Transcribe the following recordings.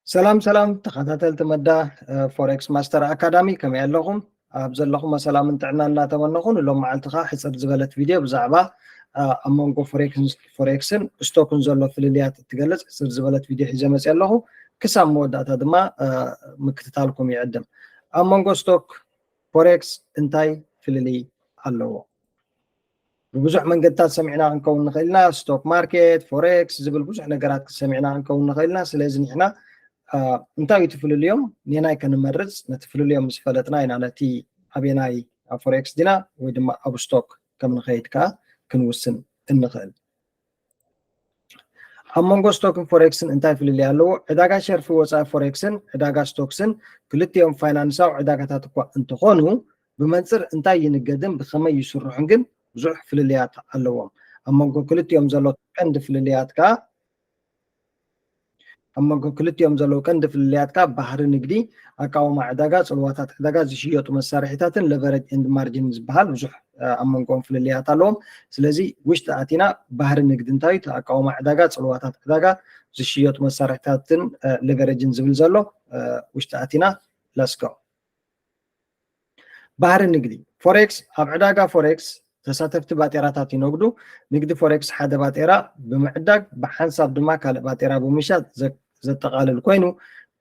ሰላም ሰላም ተኸታተልቲ መዳ ፎሬክስ ማስተር ኣካዳሚ፣ ከመይ ኣለኹም? ኣብ ዘለኹም ሰላምን ጥዕና እናተመነኹ፣ ንሎም መዓልቲ ኸዓ ሕፅር ዝበለት ቪድዮ ብዛዕባ ኣብ መንጎ ፎሬክስን ስቶክን ዘሎ ፍልልያት እትገልፅ ሕፅር ዝበለት ቪድዮ ሒዘ መፅእ ኣለኹ። ክሳብ መወዳእታ ድማ ምክትታልኩም ይዕድም። ኣብ መንጎ ስቶክ ፎሬክስ እንታይ ፍልልይ ኣለዎ? ብብዙሕ መንገድታት ሰሚዕና ክንከውን ንኽእል ኢና። ስቶክ ማርኬት፣ ፎሬክስ ዝብል ብዙሕ ነገራት ሰሚዕና ክንከውን ንኽእል ኢና። ስለዚ ንሕና እንታይ እዩ እቲ ፍልልዮም? ኔናይ ከንመርፅ፣ ነቲ ፍልልዮም ምስ ፈለጥና ኢና ነቲ ኣበየናይ ኣብ ፎሬክስ ዲና ወይ ድማ ኣብ ስቶክ ከም ንኸይድ ከዓ ክንውስን እንኽእል። ኣብ መንጎ ስቶክን ፎሬክስን እንታይ ፍልልይ ኣለዎ? ዕዳጋ ሸርፊ ወፃኢ ፎሬክስን ዕዳጋ ስቶክስን ክልቲኦም ፋይናንሳዊ ዕዳጋታት እኳ እንተኾኑ፣ ብመንፅር እንታይ ይንገድን ብኸመይ ይስርሑን ግን ብዙሕ ፍልልያት ኣለዎም። ኣብ መንጎ ክልቲኦም ዘሎ ቀንዲ ፍልልያት ከዓ ኣብ መንጎ ክልቲኦም ዘለዉ ቀንዲ ፍልልያት ከዓ ባህሪ ንግዲ፣ ኣቃውማ ዕዳጋ፣ ፅልዋታት ዕዳጋ፣ ዝሽየጡ መሳርሒታትን ለቨረጅ ኤንድ ማርጂን ዝበሃል ብዙሕ ኣብ መንጎኦም ፍልልያት ኣለዎም። ስለዚ ውሽጢ ኣቲና ባህሪ ንግዲ እንታይ እዩ፣ ኣቃውማ ዕዳጋ፣ ፅልዋታት ዕዳጋ፣ ዝሽየጡ መሳርሒታትን ለቨረጅን ዝብል ዘሎ ውሽጢ ኣቲና ለስገው ባህሪ ንግዲ ፎሬክስ። ኣብ ዕዳጋ ፎሬክስ ተሳተፍቲ ባጤራታት ይነግዱ። ንግዲ ፎሬክስ ሓደ ባጤራ ብምዕዳግ ብሓንሳብ ድማ ካልእ ባጤራ ብምሻጥ ዘጠቓልል ኮይኑ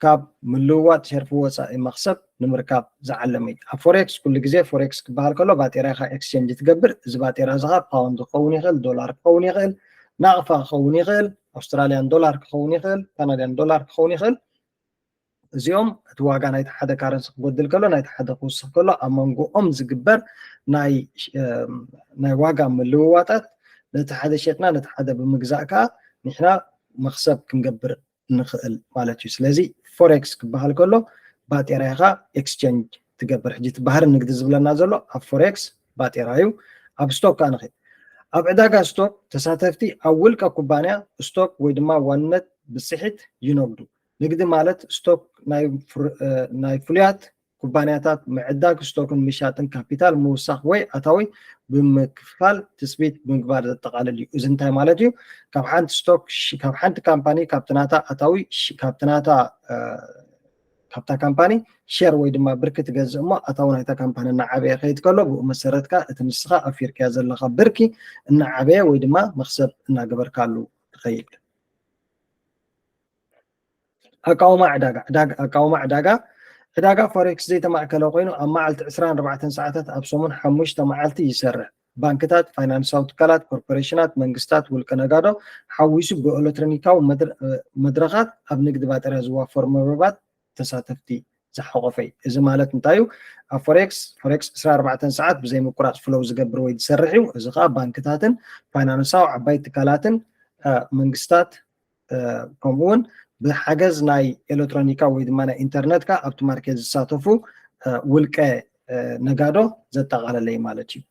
ካብ ምልውዋጥ ሸርፊ ወፃኢ መኽሰብ ንምርካብ ዝዓለመ እዩ። ኣብ ፎሬክስ ኩሉ ግዜ ፎሬክስ ክበሃል ከሎ ባጤራ ኢኻ ኤክስቼንጅ ትገብር። እዚ ባጤራ እዚ ኸዓ ፓውንድ ክኸውን ይኽእል፣ ዶላር ክኸውን ይኽእል፣ ናቕፋ ክኸውን ይኽእል፣ ኣውስትራልያን ዶላር ክኸውን ይኽእል፣ ካናድያን ዶላር ክኸውን ይኽእል። እዚኦም እቲ ዋጋ ናይቲ ሓደ ካረንሲ ክጎድል ከሎ ናይቲ ሓደ ክውስኽ ከሎ ኣብ መንጎኦም ዝግበር ናይ ዋጋ ምልውዋጣት ነቲ ሓደ ሸጥና ነቲ ሓደ ብምግዛእ ከዓ ንሕና መኽሰብ ክንገብር ንኽእል ማለት እዩ። ስለዚ ፎሬክስ ክበሃል ከሎ ባጤራ ኢኻ ኤክስቼንጅ ትገብር። ሕጂ እቲ ባህሪ ንግዲ ዝብለና ዘሎ ኣብ ፎሬክስ ባጤራ እዩ። ኣብ ስቶክ ከዓ ንኽእል። ኣብ ዕዳጋ ስቶክ ተሳተፍቲ ኣብ ውልቀ ኩባንያ ስቶክ ወይ ድማ ዋንነት ብፅሒት ይነግዱ። ንግዲ ማለት ስቶክ ናይ ፍሉያት ኩባንያታት ምዕዳግ ስቶክን ምሻጥን ካፒታል ምውሳኽ ወይ ኣታዊ ብምክፋል ትፅቢት ብምግባር ዘጠቓልል እዩ። እዚ እንታይ ማለት እዩ? ካብ ሓንቲ ስቶክ ካብ ሓንቲ ካምፓኒ ካብቲ ናታ ኣታዊ ካብቲ ናታ ካብታ ካምፓኒ ሸር ወይ ድማ ብርኪ ትገዝእ እሞ ኣታዊ ናይታ ካምፓኒ እናዓበየ ከይድ ከሎ ብኡ መሰረት ከዓ እቲ ንስኻ ኣፊርካያ ዘለኻ ብርኪ እናዓበየ ወይ ድማ መኽሰብ እናገበርካሉ ትኸይድ። ኣቃውማ ዕዳጋ ኣቃውማ ዕዳጋ ዕዳጋ ፎሬክስ ዘይተማእከለ ኮይኑ ኣብ መዓልቲ ዕስራን ኣርባዕተን ሰዓታት ኣብ ሰሙን ሓሙሽተ መዓልቲ ይሰርሕ። ባንክታት፣ ፋይናንሳዊ ትካላት፣ ኮርፖሬሽናት፣ መንግስታት፣ ውልቀ ነጋዶ ሓዊሱ ብኤሌክትሮኒካዊ መድረኻት ኣብ ንግዲ ባጤራ ዝዋፈሩ መርበባት ተሳተፍቲ ዝሓቆፈ እዩ። እዚ ማለት እንታይ እዩ? ኣብ ፎሬክስ ፎሬክስ ዕስራን ኣርባዕተን ሰዓት ብዘይ ምቁራፅ ፍለው ዝገብር ወይ ዝሰርሕ እዩ። እዚ ከዓ ባንክታትን ፋይናንሳዊ ዓባይ ትካላትን መንግስታት ከምኡ እውን ብሓገዝ ናይ ኤሌክትሮኒካ ወይ ድማ ናይ ኢንተርነት ከዓ ኣብቲ ማርኬት ዝሳተፉ ውልቀ ነጋዶ ዘጠቓለለ እዩ ማለት እዩ።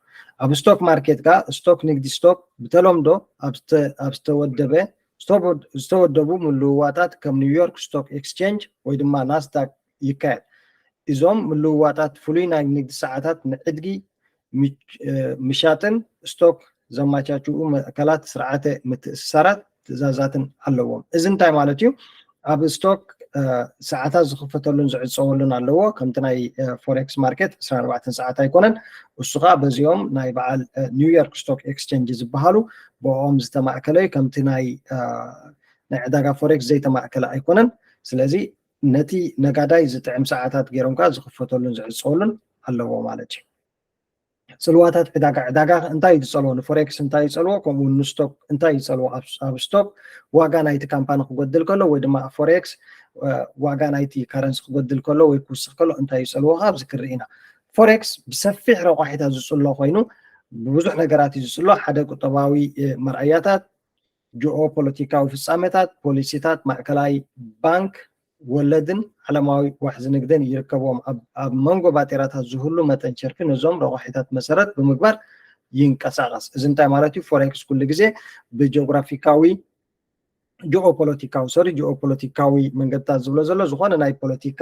ኣብ ስቶክ ማርኬት ከዓ ስቶክ ንግዲ ስቶክ ብተለምዶ ኣብ ዝተወደበ ዝተወደቡ ምልውዋጣት ከም ኒውዮርክ ስቶክ ኤክስቼንጅ ወይ ድማ ናስዳክ ይካየድ። እዞም ምልውዋጣት ፍሉይ ናይ ንግዲ ሰዓታት ንዕድጊ ምሻጥን ስቶክ ዘማቻችኡ መእከላት ስርዓተ ምትእስሳራት ትእዛዛትን ኣለዎም። እዚ እንታይ ማለት እዩ? ኣብ ስቶክ ሰዓታት ዝኽፈተሉን ዝዕፀወሉን ኣለዎ። ከምቲ ናይ ፎሬክስ ማርኬት ዕስራን ኣርባዕተን ሰዓት ኣይኮነን። እሱ ከዓ በዚኦም ናይ በዓል ኒውዮርክ ስቶክ ኤክስቼንጅ ዝበሃሉ ብኦም ዝተማእከለ እዩ። ከምቲ ናይ ናይ ዕዳጋ ፎሬክስ ዘይተማእከለ ኣይኮነን። ስለዚ ነቲ ነጋዳይ ዝጥዕም ሰዓታት ገይሮም ከዓ ዝኽፈተሉን ዝዕፀወሉን ኣለዎ ማለት እዩ። ፅልዋታት ዕዳጋ ዕዳጋ እንታይ እዩ ዝፀልዎ? ንፎሬክስ እንታይ ይፀልዎ? ከምኡ ንስቶክ እንታይ ይፀልዎ? ኣብ ስቶክ ዋጋ ናይቲ ካምፓኒ ክጎድል ከሎ ወይ ድማ ፎሬክስ ዋጋ ናይቲ ካረንሲ ክጎድል ከሎ ወይ ክውስኽ ከሎ እንታይ ይፀልዎ? ካብዚ ክርኢ ኢና። ፎሬክስ ብሰፊሕ ረቋሒታት ዝፅሎ ኮይኑ ብብዙሕ ነገራት እዩ ዝፅሎ። ሓደ ቁጠባዊ መርኣያታት፣ ጂኦ ፖለቲካዊ ፍፃመታት፣ ፖሊሲታት ማእከላይ ባንክ፣ ወለድን ዓለማዊ ዋሕዚ ንግድን ይርከብዎም። ኣብ መንጎ ባጤራታት ዝህሉ መጠን ሸርፊ ነዞም ረቋሒታት መሰረት ብምግባር ይንቀሳቐስ። እዚ እንታይ ማለት እዩ? ፎሬክስ ኩሉ ግዜ ብጂኦግራፊካዊ ጂኦፖለቲካዊ ሶሪ ጂኦፖለቲካዊ መንገድታት ዝብሎ ዘሎ ዝኾነ ናይ ፖለቲካ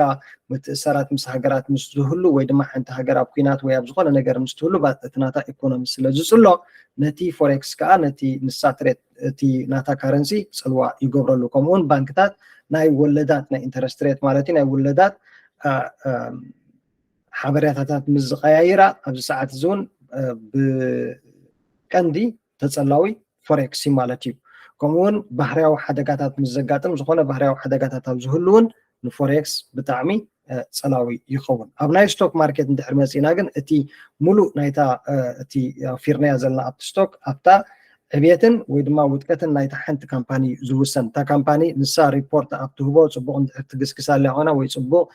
ምትእሰራት ምስ ሃገራት ምስ ዝህሉ ወይ ድማ ሓንቲ ሃገር ኣብ ኩናት ወይ ኣብ ዝኾነ ነገር ምስ ትህሉ እቲ ናታ ኢኮኖሚ ስለ ዝፅሎ ነቲ ፎሬክስ ከዓ ነቲ ንሳ ትሬት እቲ ናታ ካረንሲ ፅልዋ ይገብረሉ። ከምኡውን ባንክታት ናይ ወለዳት ናይ interest rate ማለት እዩ ናይ ወለዳት ሓበሬታታት ምስ ዝቀያይራ ኣብዚ ሰዓት እዚ እውን ብቀንዲ ተፀላዊ ፎሬክስ እዩ ማለት እዩ። ከምኡውን ባህርያዊ ሓደጋታት ምስ ዘጋጥም ዝኾነ ባህርያዊ ሓደጋታት ኣብ ዝህሉ እውን ንፎሬክስ ብጣዕሚ ፀላዊ ይኸውን። ኣብ ናይ ስቶክ ማርኬት እንድሕር መፂና ግን እቲ ሙሉእ ናይታ እቲ ኣፊርናያ ዘለና ኣብቲ ስቶክ ኣብታ ዕብየትን ወይ ድማ ውድቀትን ናይታ ሓንቲ ካምፓኒ ዝውሰን። እታ ካምፓኒ ንሳ ሪፖርት ኣብ ትህቦ ፅቡቅ እንድሕር ትግስግስ ኣልያ ኮይና ወይ ፅቡቅ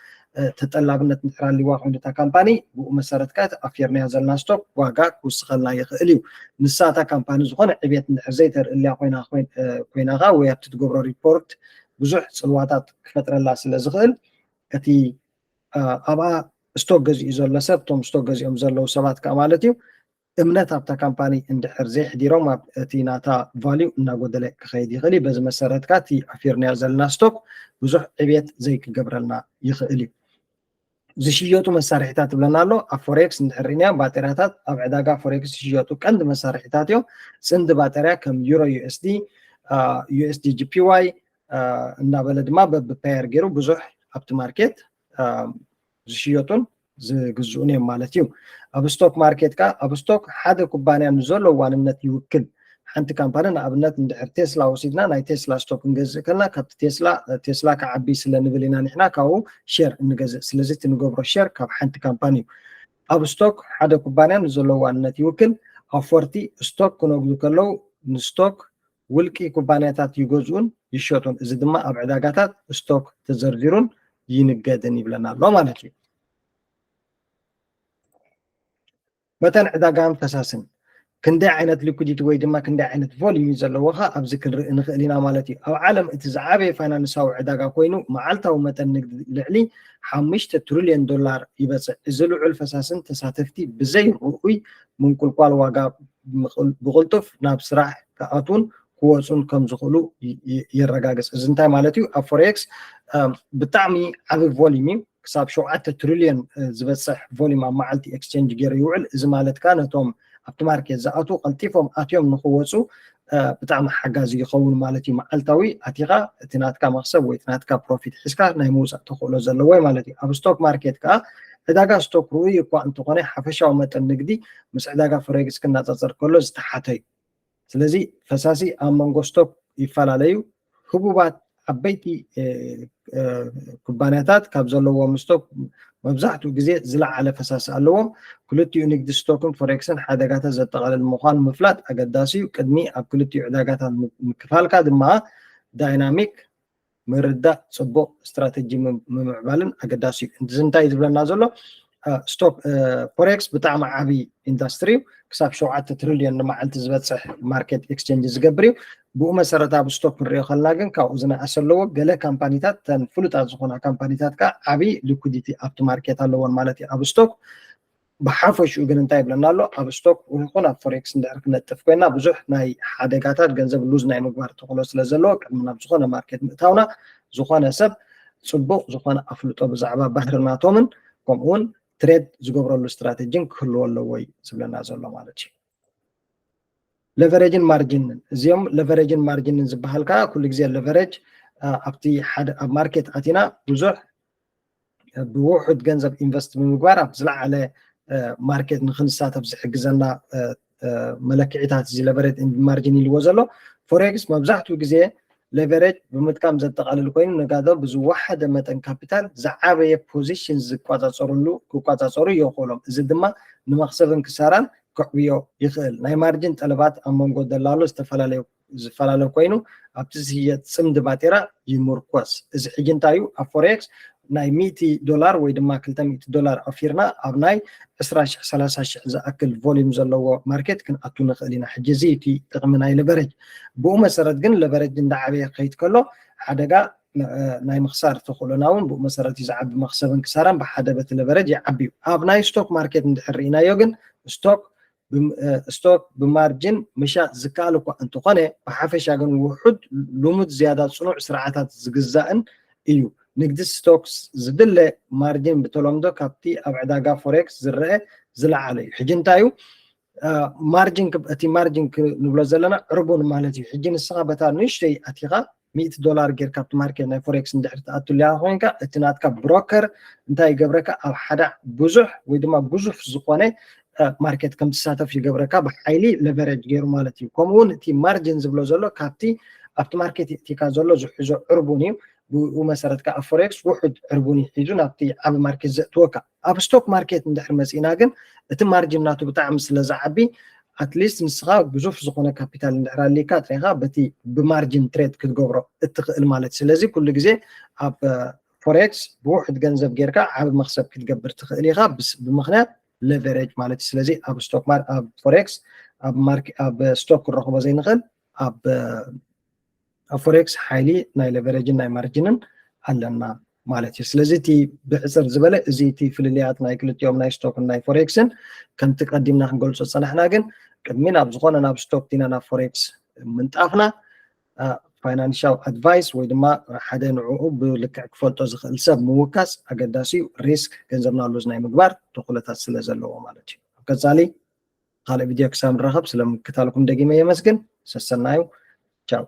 ተጠላብነት እንድሕር ኣልዋ ኮይኑ እታ ካምፓኒ ብኡ መሰረት ከዓ ኣፊርናያ ዘለና ስቶክ ዋጋ ክውስኸልና ይኽእል እዩ። ንሳ እታ ካምፓኒ ዝኾነ ዕብየት እንድሕር ዘይተርእልያ ኮይና ኮይና ከዓ ወይ ኣብቲ ትገብሮ ሪፖርት ብዙሕ ፅልዋታት ክፈጥረላ ስለ ዝኽእል እቲ ኣብኣ ስቶክ ገዚኡ ዘሎ ሰብ እቶም ስቶክ ገዚኦም ዘለዉ ሰባት ከዓ ማለት እዩ እምነት ኣብታ ካምፓኒ እንድሕር ዘይሕዲሮም ኣብ እቲ ናታ ቫልዩ እናጎደለ ክኸይድ ይኽእል እዩ። በዚ መሰረት ከዓ እቲ ኣፊርናዮ ዘለና ስቶክ ብዙሕ ዕብየት ዘይክገብረልና ይኽእል እዩ። ዝሽየጡ መሳርሒታት ትብለና ኣሎ ኣብ ፎሬክስ እንድሕር ርኢናዮ ባጤራታት ኣብ ዕዳጋ ፎሬክስ ዝሽየጡ ቀንዲ መሳርሒታት እዮም። ፅንዲ ባጤርያ ከም ዩሮ ዩኤስዲ ዩኤስዲ ጂፒዋይ እናበለ ድማ በብፓየር ገይሩ ብዙሕ ኣብቲ ማርኬት ዝሽየጡን ዝግዝኡን እዮም ማለት እዩ። ኣብ ስቶክ ማርኬት ከዓ ኣብ ስቶክ ሓደ ኩባንያ ንዘሎ ዋንነት ይውክል። ሓንቲ ካምፓኒ ንኣብነት እንድሕር ቴስላ ወሲድና ናይ ቴስላ ስቶክ ክንገዝእ ከለና ካብቲ ቴስላ ቴስላ ክዓቢ ስለ ንብል ኢና ንሕና ካብኡ ሼር እንገዝእ። ስለዚ እቲ ንገብሮ ሼር ካብ ሓንቲ ካምፓኒ እዩ። ኣብ ስቶክ ሓደ ኩባንያ ንዘሎ ዋንነት ይውክል። ኣፎርቲ ስቶክ ክነግዱ ከለዉ ንስቶክ ውልቂ ኩባንያታት ይገዝኡን ይሸጡን። እዚ ድማ ኣብ ዕዳጋታት ስቶክ ተዘርዚሩን ይንገድን ይብለና ኣሎ ማለት እዩ። መጠን ዕዳጋን ፈሳስን ክንደይ ዓይነት ሊኩዲቲ ወይ ድማ ክንደይ ዓይነት ቮሊዩም እዩ ዘለዎ ካ ኣብዚ ክንርኢ ንኽእል ኢና ማለት እዩ። ኣብ ዓለም እቲ ዝዓበየ ፋይናንሳዊ ዕዳጋ ኮይኑ መዓልታዊ መጠን ንግዲ ልዕሊ ሓሙሽተ ትሪልዮን ዶላር ይበፅሕ። እዚ ልዑል ፈሳስን ተሳተፍቲ ብዘይ ርኡይ ምንቁልቋል ዋጋ ብቕልጡፍ ናብ ስራሕ ክኣትዉን ክወፁን ከም ዝኽእሉ የረጋግፅ። እዚ እንታይ ማለት እዩ? ኣብ ፎሬክስ ብጣዕሚ ዓብይ ቮሊዩም እዩ። ክሳብ ሸውዓተ ትሪልዮን ዝበፅሕ ቮሊዩም ኣብ መዓልቲ ኤክስቼንጅ ገይሩ ይውዕል። እዚ ማለት ከዓ ነቶም ኣብቲ ማርኬት ዝኣትዉ ቀልጢፎም ኣትዮም ንክወፁ ብጣዕሚ ሓጋዚ ይኸውን ማለት እዩ። መዓልታዊ ኣቲኻ እቲ ናትካ መክሰብ ወይ እቲ ናትካ ፕሮፊት ሒዝካ ናይ ምውፃእ ተኽእሎ ዘለዎ ማለት እዩ። ኣብ ስቶክ ማርኬት ከዓ ዕዳጋ ስቶክ ርኡይ እኳ እንተኾነ ሓፈሻዊ መጠን ንግዲ ምስ ዕዳጋ ፎሬክስ ክነፃፀር ከሎ ዝተሓተ እዩ። ስለዚ ፈሳሲ ኣብ መንጎ ስቶክ ይፈላለዩ። ህቡባት ዓበይቲ ኩባንያታት ካብ ዘለዎም ስቶክ መብዛሕትኡ ግዜ ዝለዓለ ፈሳሲ ኣለዎም። ክልቲኡ ንግዲ ስቶክን ፎሬክስን ሓደጋታት ዘጠቓልል ምዃኑ ምፍላጥ ኣገዳሲ እዩ። ቅድሚ ኣብ ክልቲኡ ዕዳጋታት ምክፋልካ ድማ ዳይናሚክ ምርዳእ ፅቡቕ ስትራተጂ ምምዕባልን ኣገዳሲ እዩ። እዚ እንታይ ዝብለና ዘሎ ስቶክ ፎሬክስ ብጣዕሚ ዓብዪ ኢንዳስትሪ እዩ። ክሳብ ሸውዓተ ትሪልዮን ንመዓልቲ ዝበፅሕ ማርኬት ኤክስቼንጅ ዝገብር እዩ። ብኡ መሰረት ኣብ ስቶክ ክንሪኦ ከለና ግን ካብኡ ዝነኣሰ ኣለዎ። ገለ ካምፓኒታት ተን ፍሉጣት ዝኾና ካምፓኒታት ከዓ ዓብዪ ሊኩዲቲ ኣብቲ ማርኬት ኣለዎን ማለት እዩ። ኣብ ስቶክ ብሓፈሽኡ ግን እንታይ ይብለና ኣሎ? ኣብ ስቶክ ይኹን ኣብ ፎሬክስ እንድሕር ክነጥፍ ኮይና ብዙሕ ናይ ሓደጋታት ገንዘብ ሉዝ ናይ ምግባር ተኽእሎ ስለ ዘለዎ ቅድሚ ናብ ዝኾነ ማርኬት ምእታውና ዝኾነ ሰብ ፅቡቕ ዝኾነ ኣፍልጦ ብዛዕባ ባህሪ ናቶምን ከምኡውን ትሬድ ዝገብረሉ ስትራተጂን ክህልዎ ኣለዎ እዩ ዝብለና ዘሎ ማለት እዩ። ለቨሬጅን ማርጂንን እዚኦም ለቨሬጅን ማርጂንን ዝበሃል ከዓ ኩሉ ግዜ ለቨሬጅ ኣብቲ ሓደ ኣብ ማርኬት ኣቲና ብዙሕ ብውሑድ ገንዘብ ኢንቨስት ብምግባር ኣብ ዝለዓለ ማርኬት ንክንሳተፍ ዝሕግዘና መለክዒታት እዚ ለቨሬጅ ማርጂን ኢልዎ ዘሎ ፎሬክስ መብዛሕትኡ ግዜ ሌቨሬጅ ብምጥቃም ዘጠቓልል ኮይኑ ነጋዶ ብዝወሓደ መጠን ካፒታል ዝዓበየ ፖዚሽን ዝቆፃፀርሉ ክቆፃፀሩ የኽእሎም። እዚ ድማ ንመኽሰብን ክሳራን ከዕብዮ ይኽእል። ናይ ማርጂን ጠለባት ኣብ መንጎ ደላሎ ዝተፈላለዩ ዝፈላለ ኮይኑ ኣብቲ ዝሽየጥ ፅምዲ ባጤራ ይምርኮስ። እዚ ሕጂ እንታይ እዩ ኣብ ፎሬክስ ናይ ሚእቲ ዶላር ወይ ድማ ክልተ ሚእቲ ዶላር ኣፊርና ኣብ ናይ ዕስራ ሽሕ ሰላሳ ሽሕ ዝኣክል ቮሊዩም ዘለዎ ማርኬት ክንኣቱ ንኽእል ኢና። ሕጂ እዚ እቲ ጥቕሚ ናይ ለቨሬጅ። ብኡ መሰረት ግን ለቨሬጅ እንዳዓበየ ክኸይድ ከሎ ሓደጋ ናይ ምኽሳር ተኽእሎና እውን ብኡ መሰረት እዩ ዝዓቢ። መኽሰብን ክሳራን ብሓደ በቲ ለቨሬጅ ይዓቢ እዩ። ኣብ ናይ ስቶክ ማርኬት እንድሕር ርኢናዮ ግን ስቶክ ስቶክ ብማርጅን ምሻጥ ዝከኣል እኳ እንተኾነ ብሓፈሻ ግን ውሑድ ልሙድ ዝያዳ ፅኑዕ ስርዓታት ዝግዛእን እዩ። ንግዲ ስቶክስ ዝድለ ማርጅን ብተለምዶ ካብቲ ኣብ ዕዳጋ ፎሬክስ ዝረአ ዝለዓለ እዩ። ሕጂ እንታይ እዩ ማርጅን እቲ ማርጅን ክንብሎ ዘለና ዕርቡን ማለት እዩ። ሕጂ ንስኻ በታ ንእሽተይ ኣቲኻ ሚእቲ ዶላር ጌርካ ኣብቲ ማርኬት ናይ ፎሬክስ እንድሕር ትኣትልያ ኮይንካ፣ እቲ ናትካ ብሮከር እንታይ ይገብረካ? ኣብ ሓደ ብዙሕ ወይ ድማ ግዙፍ ዝኾነ ማርኬት ከም ትሳተፍ ይገብረካ፣ ብሓይሊ ለቨሬጅ ገይሩ ማለት እዩ። ከምኡ እውን እቲ ማርጅን ዝብሎ ዘሎ ካብቲ ኣብቲ ማርኬት የእቲካ ዘሎ ዝሕዞ ዕርቡን እዩ። ብኡ መሰረት ከዓ ፎሬክስ ውሑድ ዕርቡን እዩ ሒዙ ናብቲ ዓቢ ማርኬት ዘእትወካ። ኣብ ስቶክ ማርኬት እንድሕር መፂእና ግን እቲ ማርጅን ናቱ ብጣዕሚ ስለ ዝዓቢ፣ ኣትሊስት ንስኻ ግዙፍ ዝኾነ ካፒታል እንድሕር ኣሊካ ጥሬኻ በቲ ብማርጅን ትሬድ ክትገብሮ እትኽእል ማለት እዩ። ስለዚ ኩሉ ግዜ ኣብ ፎሬክስ ብውሑድ ገንዘብ ጌርካ ዓቢ መክሰብ ክትገብር ትኽእል ኢኻ፣ ብምክንያት ሌቨሬጅ ማለት እዩ። ስለዚ ኣብ ስቶክ ኣብ ፎሬክስ ኣብ ስቶክ ክንረኽቦ ዘይንኽእል ኣብ ኣብ ፎሬክስ ሓይሊ ናይ ሌቨሬጅን ናይ ማርጅንን ኣለና ማለት እዩ። ስለዚ እቲ ብሕፅር ዝበለ እዚ እቲ ፍልልያት ናይ ክልቲኦም ናይ ስቶክን ናይ ፎሬክስን ከምቲ ቀዲምና ክንገልፆ ዝፀናሕና፣ ግን ቅድሚ ናብ ዝኾነ ናብ ስቶክ ዲና ናብ ፎሬክስ ምንጣፍና ፋይናንሻል ኣድቫይስ ወይ ድማ ሓደ ንዕኡ ብልክዕ ክፈልጦ ዝኽእል ሰብ ምውካስ ኣገዳሲ እዩ። ሪስክ ገንዘብና ሉዝ ናይ ምግባር ተኽእሎታት ስለ ዘለዎ ማለት እዩ። ኣብ ቀፃሊ ካልእ ቪድዮ ክሳብ ንራኸብ ስለ ምክታልኩም ደጊመ የመስግን። ሰሰናዩ። ቻው።